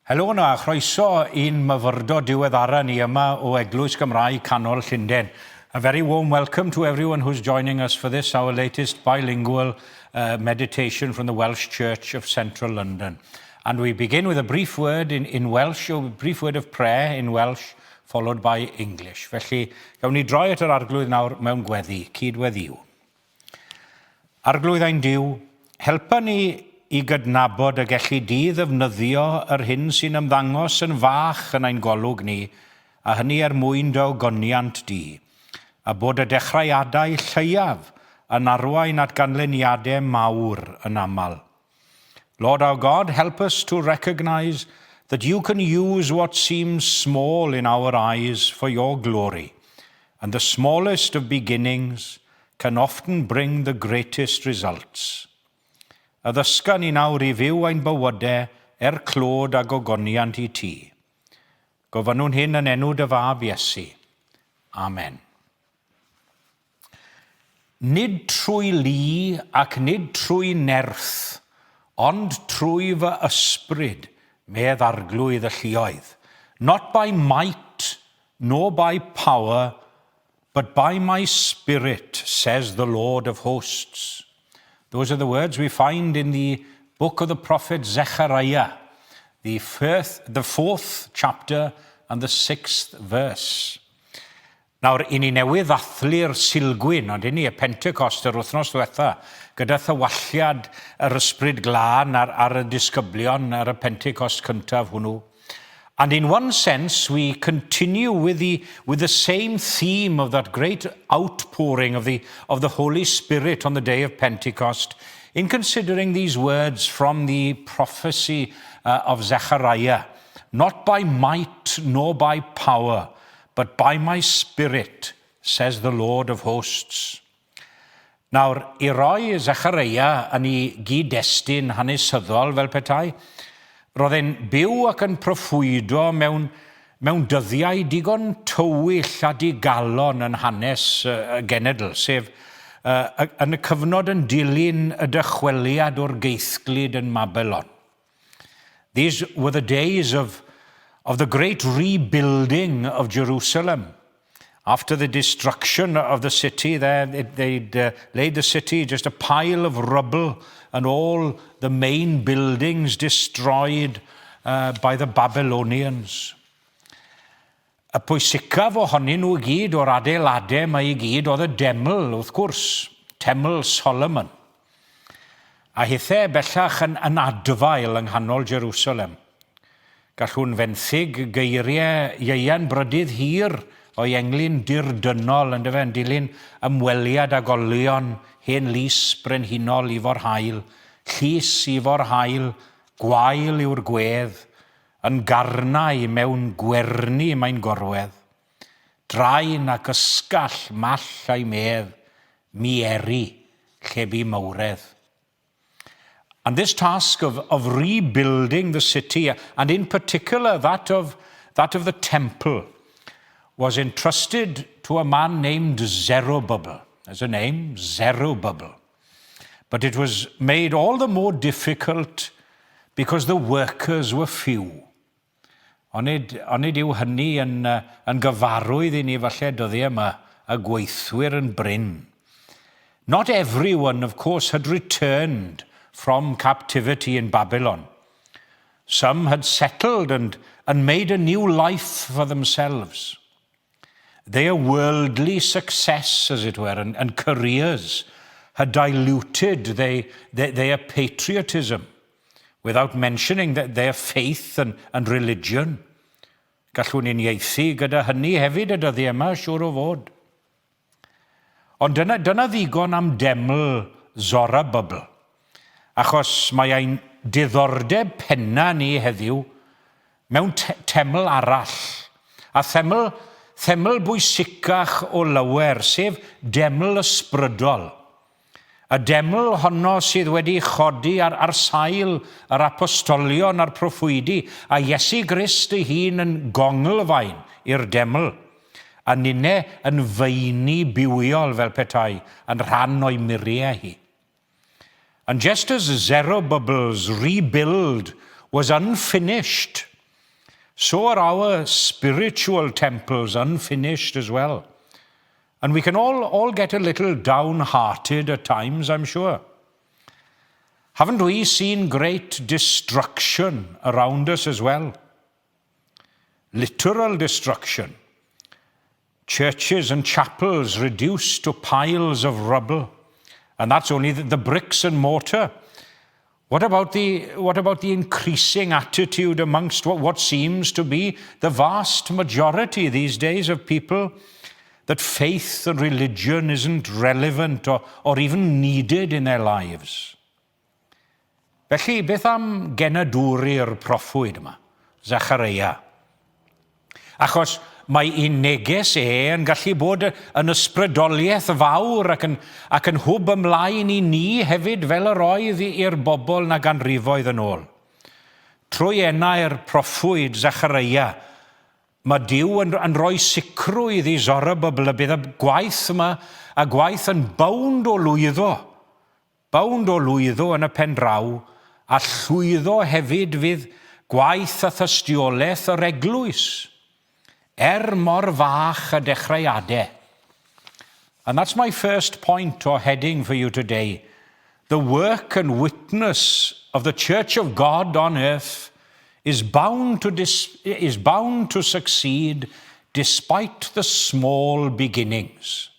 Helo yno a chroeso i'n myfyrdod diweddara ni yma o Eglwys Gymraeg Canol Llundain. A very warm welcome to everyone who's joining us for this, our latest bilingual meditation from the Welsh Church of Central London. And we begin with a brief word in Welsh, a brief word of prayer in Welsh, followed by English. Felly, gawn ni droi at yr Arglwydd nawr mewn gweddi, cyd-weddiw. Arglwydd ein Duw, helpa ni i gydnabod y gelli di ddefnyddio yr hyn sy'n ymddangos yn fach yn ein golwg ni, a hynny er mwyn dy ogoniant di, a bod y dechreuadau lleiaf yn arwain at ganlyniadau mawr yn aml. Lord our God, help us to recognize that you can use what seems small in our eyes for your glory, and the smallest of beginnings can often bring the greatest results. Addysga ni nawr i fyw ein bywydau er clod a gogoniant i ti. Gofynnwn hyn yn enw dy fab Iesu. Amen. Nid trwy lu ac nid trwy nerth, ond trwy fy ysbryd, medd Arglwydd y lluoedd. Not by might, nor by power, but by my spirit, says the Lord of hosts. Those are the words we find in the book of the prophet Zechariah, the, first, the fourth chapter and the sixth verse. Nawr, i ni newydd ddathlu'r Sulgwyn, ond i ni, y Pentecost yr wythnos ddiwetha, gyda thywalliad yr Ysbryd Glân ar, ar y disgyblion ar y Pentecost cyntaf hwnnw. And in one sense, we continue with the, with the same theme of that great outpouring of the, of the Holy Spirit on the day of Pentecost in considering these words from the prophecy of Zechariah. Not by might nor by power, but by my spirit, says the Lord of hosts. Nawr, i roi Zechariah yn ei gyd-destun hanesyddol fel petai, roedd e'n byw ac yn proffwydo mewn, mewn dyddiau digon tywyll a digalon yn hanes y genedl, sef uh, yn y cyfnod yn dilyn y dychweliad o'r geithglyd yn Mabylon. These were the days of, of the great rebuilding of Jerusalem. After the destruction of the city, there, they'd laid the city just a pile of rubble and all the main buildings destroyed by the Babylonians. Y pwysicaf ohonyn nhw i gyd o'r adeiladau 'ma i gyd oedd y deml, wrth gwrs, Teml Solomon. A hithe bellach yn, yn adfail yng nghanol Jerusalem. Gallwn fenthyg geiriau Ieuan Brydydd Hir o'i englyn dirdynnol, yndyfe, yn dilyn ymweliad ag olion hen lys brenhinol Ifor Hael. Llys Ifor Hael, gwael yw'r gwedd, Yn garnau mewn gwerni mae'n gorwedd, Draen ac ysgall mall a'i medd, Mieri, lle bu mawredd. And this task of, of rebuilding the city, and in particular that of, that of the temple, was entrusted to a man named Zerubbabel. There's a name, Zerubbabel. But it was made all the more difficult because the workers were few. Onid, onid yw hynny yn, yn gyfarwydd i ni falle dyddiau yma, y gweithwyr yn brin. Not everyone, of course, had returned from captivity in Babylon. Some had settled and, and made a new life for themselves. Their worldly success, as it were, and, and careers had diluted they, their, their patriotism, without mentioning their faith and, and religion. Gallwn uniaethu gyda hynny hefyd y dyddiau yma, siŵr o fod. Ond dyna, dyna ddigon am deml Zorobabel, achos mae ein diddordeb penna ni heddiw mewn te teml arall, a theml, theml bwysicach o lawer, sef deml ysbrydol. Y deml honno sydd wedi chodi ar, ar sail yr apostolion a'r proffwydi, a Iesu Grist ei hun yn gonglfaen i'r deml, a ninne yn feini bywiol fel petai, yn rhan o'i muriau hi. And just as Zerubbabel's rebuild was unfinished. So are our spiritual temples unfinished as well. And we can all, all get a little downhearted at times, I'm sure. Haven't we seen great destruction around us as well? Literal destruction. Churches and chapels reduced to piles of rubble. And that's only the, the bricks and mortar. What about the, what about the increasing attitude amongst what, what seems to be the vast majority these days of people that faith and religion isn't relevant or, or even needed in their lives? Felly, beth am genadwri'r proffwyd yma, Zachariah? Achos mae ei neges e yn gallu bod yn ysbrydoliaeth fawr ac yn, ac yn hwb ymlaen i ni hefyd fel yr oedd i'r bobl na ganrifoedd yn ôl. Trwy enau'r proffwyd Zachariah, mae Duw yn, yn rhoi sicrwydd i Zorobabel y bydd y gwaith yma, y gwaith yn bownd o lwyddo Bownd o lwyddo yn y pen draw, a llwyddo hefyd fydd gwaith a thystiolaeth yr eglwys, er mor fach y dechreuadau. And that's my first point or heading for you today. The work and witness of the Church of God on earth is bound to, dis is bound to succeed despite the small beginnings.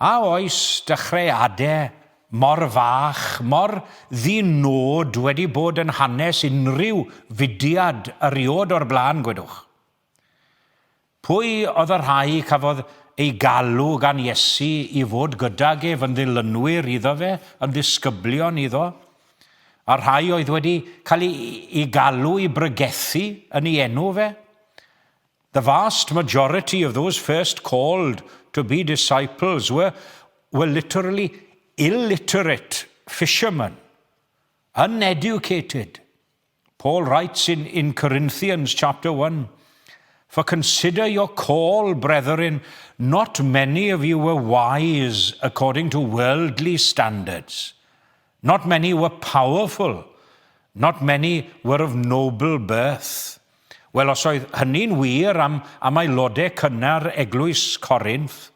A oes dechreuadau mor fach, mor ddi-nod wedi bod yn hanes unrhyw fudiad erioed o'r blaen, gwedwch? Pwy oedd y rhai cafodd eu galw gan Iesu i fod gydag ef yn ddilynwyr iddo fe, yn ddisgyblion iddo? A'r rhai oedd wedi cael eu galw i bregethu yn ei enw fe? The vast majority of those first called to be disciples were, were literally illiterate fishermen, uneducated. Paul writes in, in Corinthians chapter 1 For consider your call, brethren, not many of you were wise according to worldly standards. Not many were powerful. Not many were of noble birth. Wel, os oedd hynny'n wir am, am aelodau cynnar eglwys Corinth,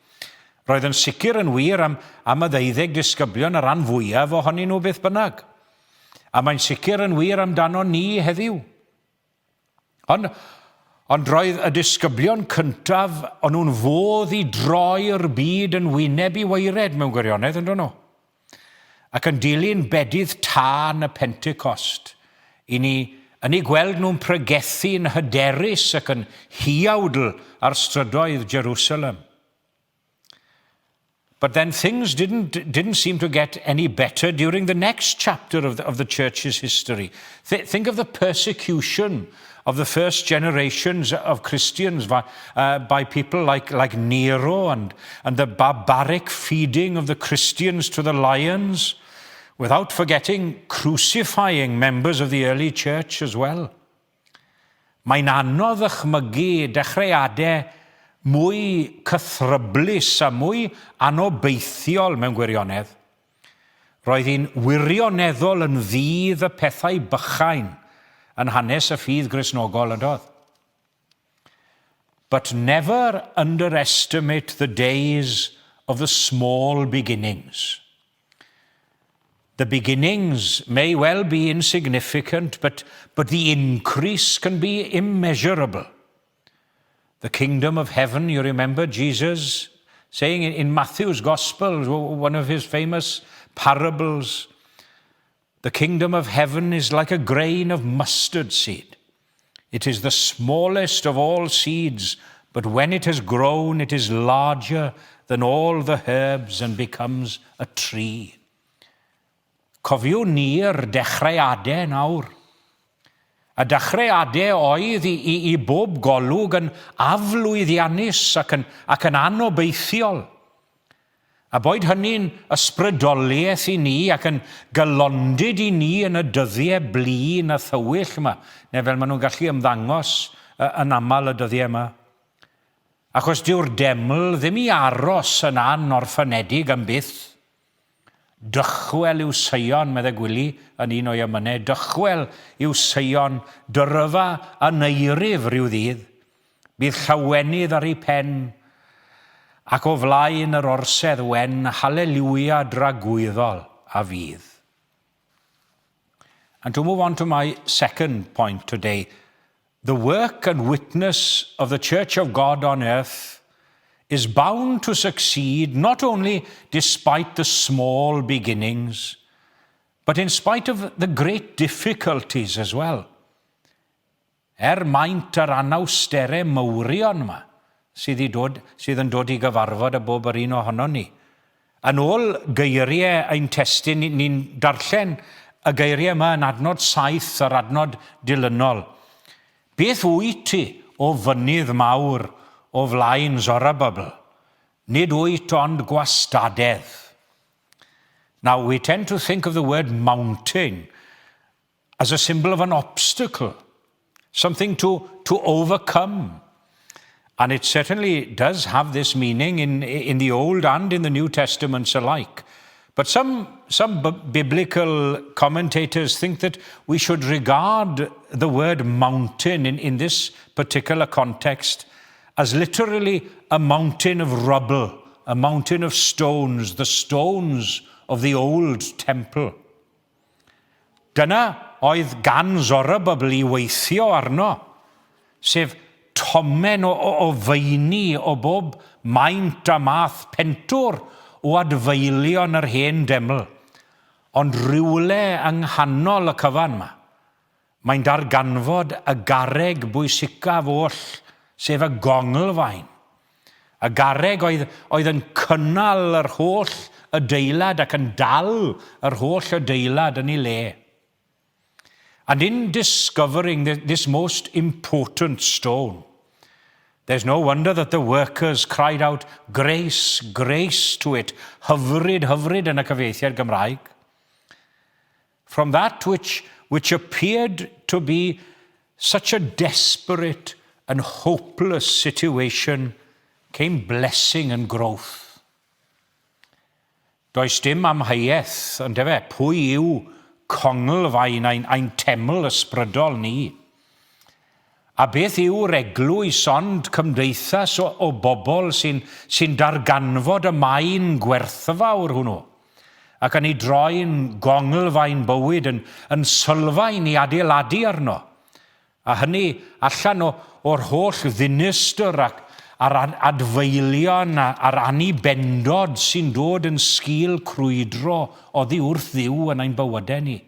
roedd yn sicr yn wir am, am y ddeuddeg disgyblion y rhan fwyaf ohonyn nhw beth bynnag. A mae'n sicr yn wir amdano ni heddiw. Ond, ond roedd y disgyblion cyntaf, o'n nhw'n fodd i droi'r byd yn wyneb i waered mewn gwirionedd, yn nhw? Ac yn dilyn bedydd tân y Pentecost, i ni yn eu gweld nhw'n pregethu'n hyderus ac yn huawdl ar strydoedd Jerusalem. But then things didn't, didn't seem to get any better during the next chapter of the, of the church's history. Th think of the persecution of the first generations of Christians by, uh, by people like, like Nero and, and the barbaric feeding of the Christians to the lions, without forgetting crucifying members of the early church as well. Mae'n anodd ychmygu dechreuadau mwy cythryblus a mwy anobeithiol mewn gwirionedd. Roedd hi'n wirioneddol yn ddydd y pethau bychain yn hanes y ffydd Gristnogol, yn doedd? But never underestimate the days of the small beginnings. The beginnings may well be insignificant, but, but the increase can be immeasurable. The kingdom of heaven, you remember Jesus saying in Matthew's Gospel, one of his famous parables, the kingdom of heaven is like a grain of mustard seed. It is the smallest of all seeds, but when it has grown, it is larger than all the herbs and becomes a tree. Cofiwn ni'r dechreuadau nawr. Y dechreuadau oedd i, i, i bob golwg yn aflwyddiannus ac yn, ac yn anobeithiol. A boed hynny'n ysbrydoliaeth i ni ac yn gylondid i ni yn y dyddiau blin a thywyll yma, neu fel maen nhw'n gallu ymddangos yn aml y dyddiau yma. Achos dyw'r deml ddim i aros yn anorffenedig am byth. Dychwel i'w Seion, medde Gwili yn un o'i emynau, dychwel i'w Seion, dyryfa aneirif rhyw ddydd. Bydd llawenydd ar ei phen, ac o flaen yr orsedd wen, haleliwia dragwyddol a fydd. And to move on to my second point today, the work and witness of the Church of God on earth is bound to succeed not only despite the small beginnings, but in spite of the great difficulties as well. Er maint yr anawsterau mawrion yma sydd, i dod, sydd yn dod i gyfarfod â bob yr un ohonon ni. Yn ôl geiriau ein testun, ni'n darllen y geiriau yma yn adnod 7 a'r adnod dilynol. Beth wyt ti o fynydd mawr o flaen Zorobabel? Nid wyt ond gwastadedd. Now, we tend to think of the word mountain as a symbol of an obstacle, something to, to overcome. And it certainly does have this meaning in, in the Old and in the New Testaments alike. But some, some biblical commentators think that we should regard the word mountain in, in this particular context as literally a mountain of rubble, a mountain of stones, the stones of the old temple. Dyna oedd gan Zorobabel i weithio arno, sef tomen o, o, o feini o bob maint a math pentwr o adfeilion yr hen deml. Ond rhywle yng nghanol y cyfan yma, mae'n darganfod y garreg bwysicaf oll, sef y gonglfaen. Y garreg oedd, oedd yn cynnal yr holl adeilad ac yn dal yr holl adeilad yn ei le. And in discovering this most important stone, there's no wonder that the workers cried out, grace, grace to it, hyfryd, hyfryd yn y cyfieithiad Gymraeg. From that which, which appeared to be such a desperate and hopeless situation came blessing and growth. Does dim amheuaeth, yntefe, pwy yw conglfaen ein, ein teml ysbrydol ni? A beth yw'r eglwys ond cymdeithas o, o bobl sy'n sy darganfod y maen gwerthfawr hwnnw ac yn ei droi'n gonglfaen bywyd yn, yn sylfaen i adeiladu arno. A hynny allan o, o'r holl ddinistr ac a'r adfeilion a'r annibendod sy'n dod yn sgil crwydro oddi wrth Dduw yn ein bywydau ni.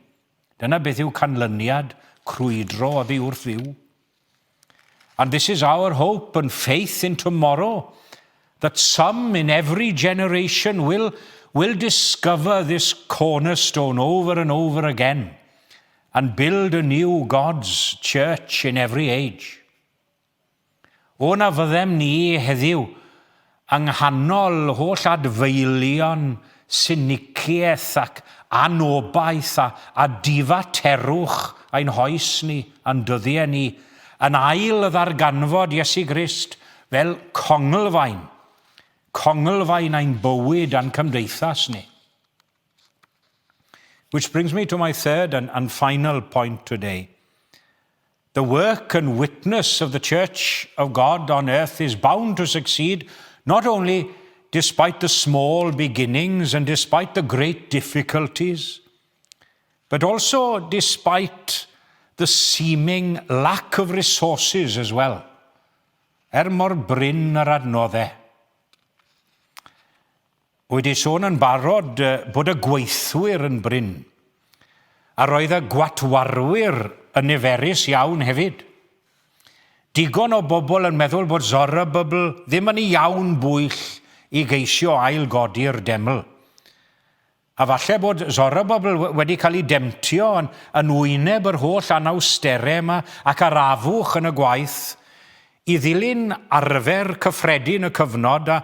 Dyna beth yw canlyniad crwydro oddi wrth Dduw. And this is our hope and faith in tomorrow, that some in every generation will, will discover this cornerstone over and over again and build a new God's church in every age. O na fyddem ni heddiw yng nghanol holl adfeilion siniciaeth ac anobaith a, a difaterwch ein hoes ni a'n dyddiau ni, yn ail ddarganfod Iesu Grist fel conglfaen, conglfaen ein bywyd a'n cymdeithas ni. Which brings me to my third and, and final point today. The work and witness of the Church of God on earth is bound to succeed not only despite the small beginnings and despite the great difficulties, but also despite the seeming lack of resources as well. Er mor brin yr adnoddau. Wedi sôn yn barod bod y gweithwyr yn brin, a roedd y gwatwarwyr yn niferus iawn hefyd. Digon o bobl yn meddwl bod Zorobabel ddim yn ei iawn bwyll i geisio ail-godi'r deml. A falle bod Zorobabel wedi cael ei demtio yn, yn wyneb yr holl anawsterau yma ac arafwch yn y gwaith i ddilyn arfer cyffredin y cyfnod a,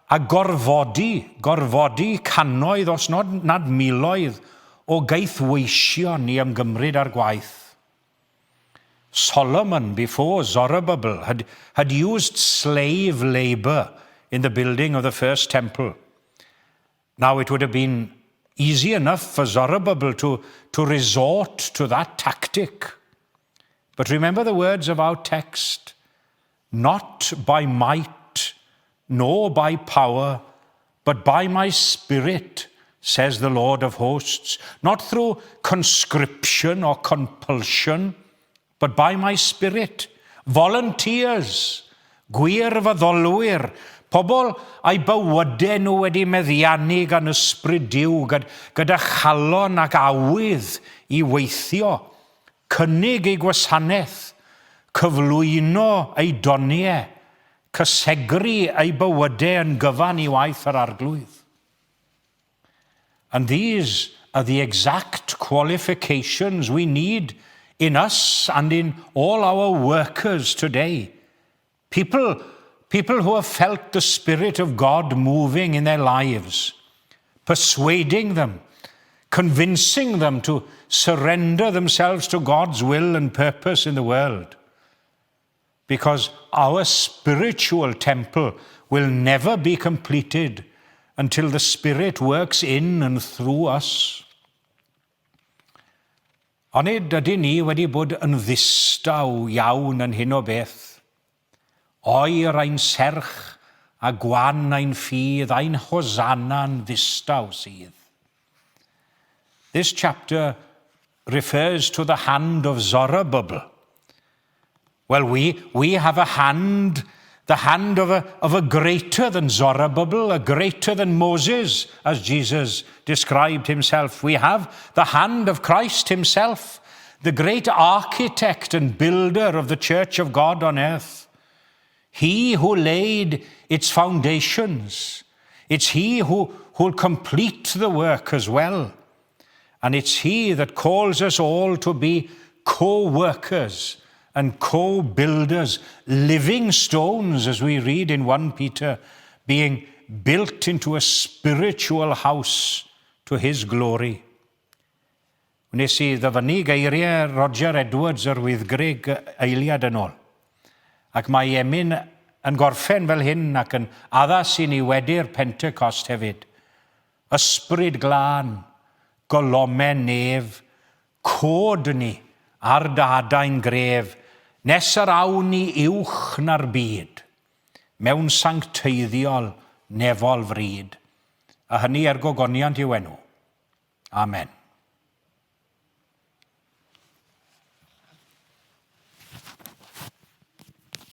a gorfodi, gorfodi cannoedd os nod, nad miloedd o gaethweision i ymgymryd â'r gwaith. Solomon, before Zorobabel, had, had used slave labour in the building of the first temple. Now, it would have been Easy enough for Zorobabel to, to resort to that tactic. But remember the words of our text Not by might, nor by power, but by my spirit, says the Lord of hosts. Not through conscription or compulsion, but by my spirit. Volunteers, gwirfoddolwyr, pobl a'i bywydau nhw wedi meddiannu gan ysbryd Duw, gyda chalon ac awydd i weithio, cynnig eu gwasanaeth, cyflwyno eu doniau, cysegru eu bywydau yn gyfan i waith yr Arglwydd. And these are the exact qualifications we need in us and in all our workers today. People, people who have felt the Spirit of God moving in their lives, persuading them, convincing them to surrender themselves to God's will and purpose in the world. Because our spiritual temple will never be completed until the Spirit works in and through us. Onid ydyn ni wedi bod yn ddistaw iawn yn hyn o beth? Oer ein serch a gwan ein ffydd ein hosanna'n ddistaw sydd. This chapter refers to the hand of Zorobabel. Well, we, we have a hand, the hand of a, of a greater than Zorobabel, a greater than Moses, as Jesus described himself. We have the hand of Christ himself, the great architect and builder of the church of God on earth. He who laid its foundations. It's he who will complete the work as well. And it's he that calls us all to be co-workers and co-builders, living stones, as we read in 1 Peter, being built into a spiritual house to his glory. Wnes i ddyfynnu geiriau Roger Edwards yr Wyddgrug eiliad yn ôl. Ac mae emyn yn gorffen fel hyn ac yn addas i ni wedi'r Pentecost hefyd. Ysbryd glân, golomen nef, cod ni ar dy adain gref, nes yr awn ni uwch na'r byd, mewn sancteiddiol nefol fryd, a hynny er gogoniant i'w enw. Amen.